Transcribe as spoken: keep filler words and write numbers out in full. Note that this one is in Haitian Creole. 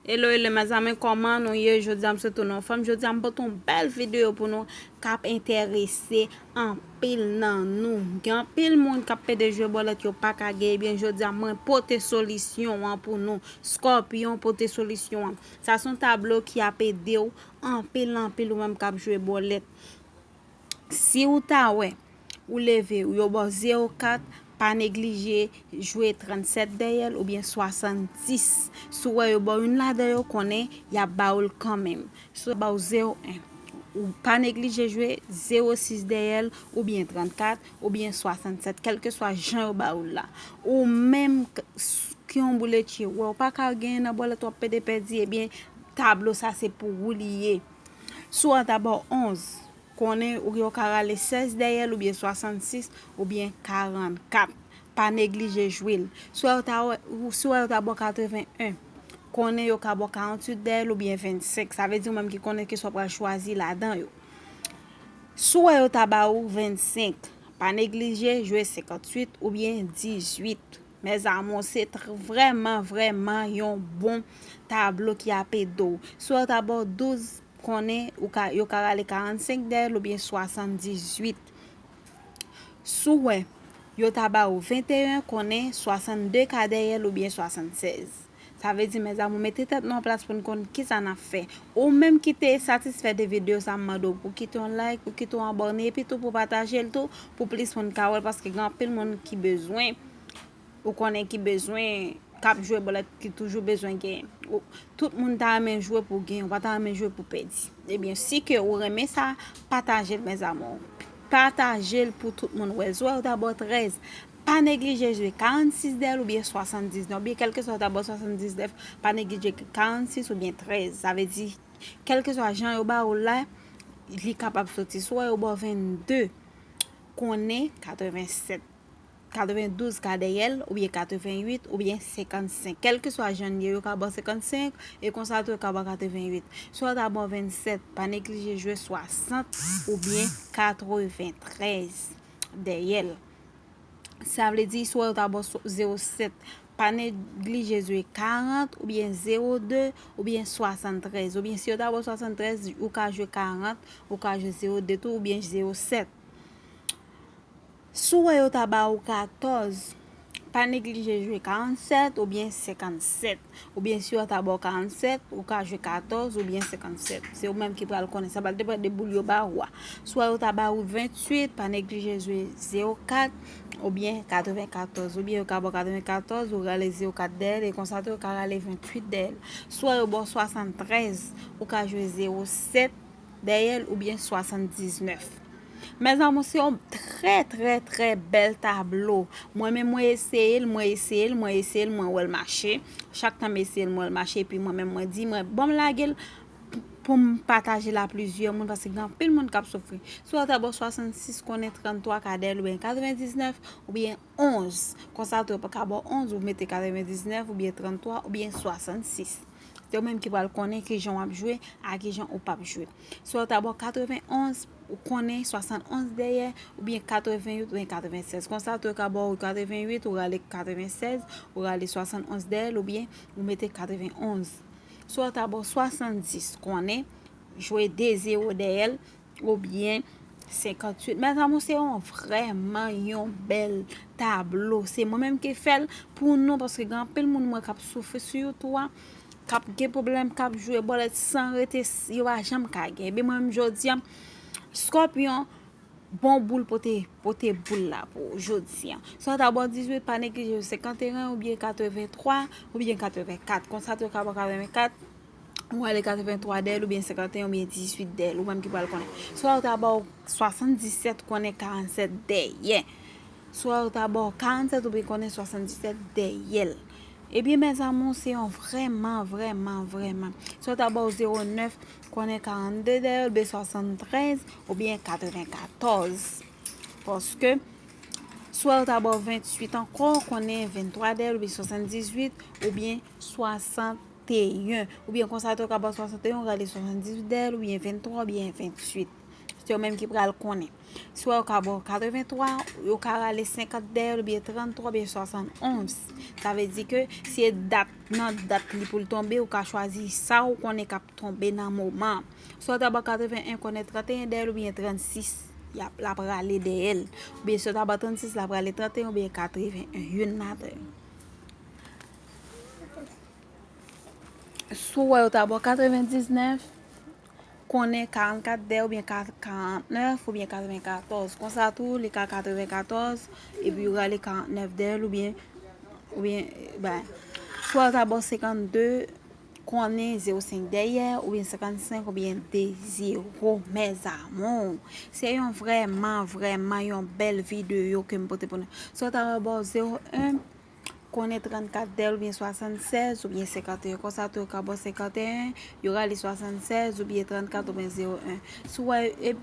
Hello, hello, mezanmi, kòman nou ye? Jodi a, m sot tou nan fòm. Jodi a, m pote yon bèl videyo pou nou k ap enterese anpil nan nou. Gen anpil moun k ap pede jwe bòlèt, yo pa ka gen. Ebyen, jodi a, mwen pote solisyon an pou nou. Scorpion pote solisyon an. Sa se yon tablo ki ap ede w anpil, anpil, ou menm k ap jwe bòlèt. Si ou ta wè, ou leve, ou yo ba w zewo kat, pa neglije jwe trannsèt dèyè l oubyen swasanndis. Si w wè yo ba w youn ladan yo, konnen y ap ba w l kanmenm. Si yo ba w zewo en, ou pa neglije jwe zewo sis dèyè l oubyen trannkat oubyen swasannsèt, kèlkeswa jan yo ba w l la. Ou menm k- s- ki yon bouletye, wè w pa ka genyen nan bòlèt, w ap pede pèdi, ebyen, tablo sa se pou ou li ye. Si w wè yo ta ba w onz, konnen ou yo ka rale sèz dèyè l oubyen swasanndis oubyen karannkat. Pa neglije jwe l. Si w wè yo ta, si w wè yo ta ba w katreven en, konnen yo ka ba w karannwit dèyè l oubyen vennsenk. Sa vle di ou menm ki konnen kisa w pral chwazi ladan yo. Si w wè yo ta ba ou vennsenk, pa neglije jwe senkantuit oubyen dizuit. Mes amours, se tr- vrèman, vrèman yon bon tablo ki ap ede w. Si w wè yo ta ba w douz, konnen ou ka, yo ka rale karannsenk dèyè l oubyen swasanndizuit. Si w wè yo ta ba ou venteyen, konnen swasannde ka dèyè l oubyen swasannsèz. Sa vle di, mes amours, mete tèt nou an plas pou n konn kisa n ap fè. Ou menm ki te satisfè de videyo sa, m mande w pou kite yon like, pou kite yon abòne, epi tou pou pataje l tou, pou plis moun ka wè l, paske gen anpil moun ki bezwen, ou konnen ki bezwen, k ap jwe bòlèt, ki toujou bezwen genyen. Ou- Tout moun ta renmen jwe pou genyen, ou pa ta renmen jwe pou pèdi. Ebyen, si ke ou renmen sa, pataje l, mes amours. Pataje l pou tout moun wè l. Si w wè yo ta ba w trèz, pa neglije jwe karannsis dèyè l oubyen swasanndiznèf, oubyen kèlkeswa yo ta ba w swasanndiznèf, pa neglije karannsis oubyen trèz. Sa vle di, kèlkeswa jan yo ba w la, li kapab soti. Si w wè yo ba w vennde, konnen katrevensèt, katrevendouz ka dèyè l, oubyen katrevenuit, oubyen senkannsenk. Kèlkeswa jan l ye, yo ka ba w senkannsenk, e konsa tou yo ka ba w katrevenuit. Si yo ta ba w vennsèt, pa neglije jwe swasant oubyen katreventrèz dèyè l. Sa vle di, si yo ta ba w so- zewo sèt, pa neglije jwe karant oubyen zewo de oubyen swasanntrèz. Oubyen si yo ta ba w swasanntrèz, ou ka jwe karant, ou ka jwe zewo de tou oubyen zewo sèt. Si w wè yo ta ba ou katòz, pa neglije jwe karannsèt oubyen senkannsèt. Oubyen si yo ta ba w karannsèt, ou ka jwe katòz oubyen senkannsèt. Se ou menm ki pral konnen. Sa pral depann de boul yo ba ou a. Si w wè yo ta ba ou ventuit, pa neglije jwe zewo kat oubyen katrevenkatòz. Oubyen yo ka ba w katrevenkatòz, ou rale zewo kat dèyè l, e konsa tou yo ka rale ventuit dèyè l. Si w wè yo ba w swasanntrèz, ou ka jwe zewo sèt dèyè l oubyen swasanndiznèf. Mes amours, se yon trè, trè, trè bèl tablo. Mwen menm, mwen eseye l, mwen eseye l, mwen eseye l, mwen wè l mache. Chak tan m eseye l, mwen wè l mache, epi mwen menm, mwen di, mwen, bon, m lage l pou m pataje l a plizyè moun, paske gen anpil moun k ap soufri. Si w ta ba w swasannsis, konnen tranntwa ka dèyè l, oubyen katrevendiznèf, oubyen onz. Konsa tou, yo pa ka ba w onz, ou mete katrevendiznèf, oubyen tranntwa, oubyen swasannsis. Se ou menm ki pral konnen kijan w ap jwe, a kijan ou p ap jwe. Si yo ta ba w katrevenonz, ou konnen swasannonz dèyè, oubyen katrevenuit, oubyen katrevensèz. Konsa tou, yo ka ba w katrevenuit, ou rale katrevensèz, ou rale swasannonz dèyè l, oubyen ou mete katrevenonz. Si yo ta ba w swasanndis, konnen jwe de zewo dèyè l, oubyen senkantuit. Mes amours, se yon vrèman yon bèl tablo. Se mwen menm ki fè l pou nou, paske gen anpil moun mwen k ap soufri sou YouTube a, k ap gen pwoblèm, k ap jwe bòlèt san rete, yo pa janm ka gen. Ebyen, mwen menm jodi a, Scorpion, bon boul pote, pote boul la pou ou jodi a. Si yo ta ba w dizuit, pa neglije senkanteyen oubyen katreventwa oubyen katrevenkat. Konsa tou yo ka ba w katrevenkat, ou ale katreventwa dèyè l oubyen senkanteyen oubyen dizuit dèyè l, ou menm ki pral konnen. Si yo ta ba w swasanndisèt, konnen karannsèt dèyè. Si yo ta ba w karannsèt oubyen konnen swasanndisèt dèyè l. Ebyen, mes amours, se yon vrèman, vrèman, vrèman. Si yo ta ba w zewo nèf, konnen karannde dèyè l, oubyen swasanntrèz, oubyen katrevenkatòz. Paske, si yo ta ba w ventuit ankò, konnen venntwa dèyè l, oubyen swasanndizuit, oubyen swasanteyen. Oubyen konsa tou yo ka ba w swasanteyen, ou rale swasanndizuit dèyè l, oubyen venntwa, oubyen ventuit. Se yo menm ki pral konnen. Si w wè yo ka ba w katrevenntwa, yo ka rale senkant dèyè l oubyen tranntwa oubyen swasannonz. Sa vle di ke si e dat, nan dat li pou l tonbe, ou ka chwazi sa ou konnen k ap tonbe nan moman an. Si w ta ba w katreven en, konnen tranteyen dèyè l oubyen trannsis, y ap, l ap rale dèyè l. Oubyen si w ta ba w trannsis, l ap rale tranteyen oubyen katreven en, youn ladan yo. Si w wè yo ta ba w katrevendiznèf, konnen karannkat dèyè oubyen ka-, karannèf oubyen katrevenkatòz. Konsa tou, li ka katrevenkatòz, epi yo rale karannèf dèyè l oubyen, oubyen, ben, si w wè yo ta ba w senkannde, konnen zewo senk dèyè, oubyen senkannsenk, oubyen de zewo, mes amours. Se yon vrèman, vrèman yon bèl videyo ke m pote pou nou. Si w ta wè ba w zewo en, konnen trannkat dèyè l oubyen swasannsèz oubyen senkanteyen. Konsa tou yo ka ba w senkanteyen, yo rale swasannsèz oubyen trannkat oubyen zewo en. Si w wè, e,